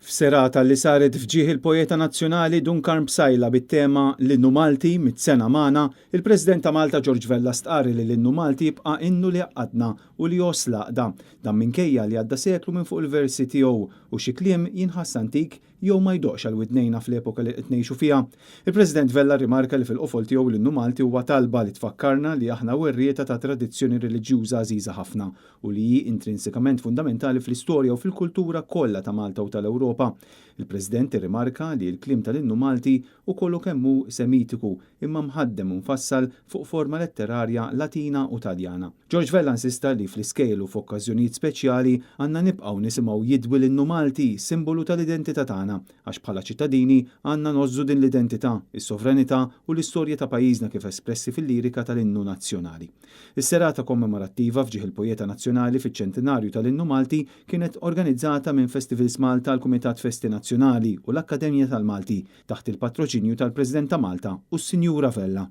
F'serata li saret f'ġieħ il-poeta nazzjonali Dun Karm Psaila bit-tema L-Innu Malti, Mitt Sena Magħna, il-President ta' Malta George Vella stqarr li l-Innu Malti jibqa' innu li jgħaqqadna u li jgħożż l-għaqda. Dan minkejja li għadda seklu minn fuq il-versi tiegħu u xi kliem jinħass antik jew ma jdoqqx għal widnejna fl-epoka li qed ngħixu fiha. Il-President Vella rrimarka li fil-qofol tiegħu l-Innu Malti huwa talba li tfakkarna li aħna werrieta ta' tradizzjoni reliġjuża għażiża ħafna u li hi intrinsikament fundamentali fl-istorja u fil-kultura kollha ta' Malta u tal-Ewropa. Il-President irrimarka li l-kliem tal-Innu Malti hu kollu kemm hu Semitiku imma mħaddem u mfassal fuq forma letterarja Latina u Taljana. George Vella insista li fl-iskejjel u f'okkażjonijiet speċjali għandna nibqgħu nisimgħu jidwi l-innu Malti, simbolu tal-identità tagħna, għax bħala ċittadini għandna ngħożżu din l-identità, is-sovranità u l-istorja ta' pajjiżna kif espressi fil-lirika tal-innu nazzjonali. Is-serata kommemorattiva f'ġieħ il-poeta nazzjonali fiċ-ċentinarju tal-innu Malti kienet organizzata minn Festivals Malta l-Kumitat Festi Nazzjonali u l-Akkademja tal-Malti, taħt il-patroċinju tal-President ta' Malta u s-Sinjura Vella.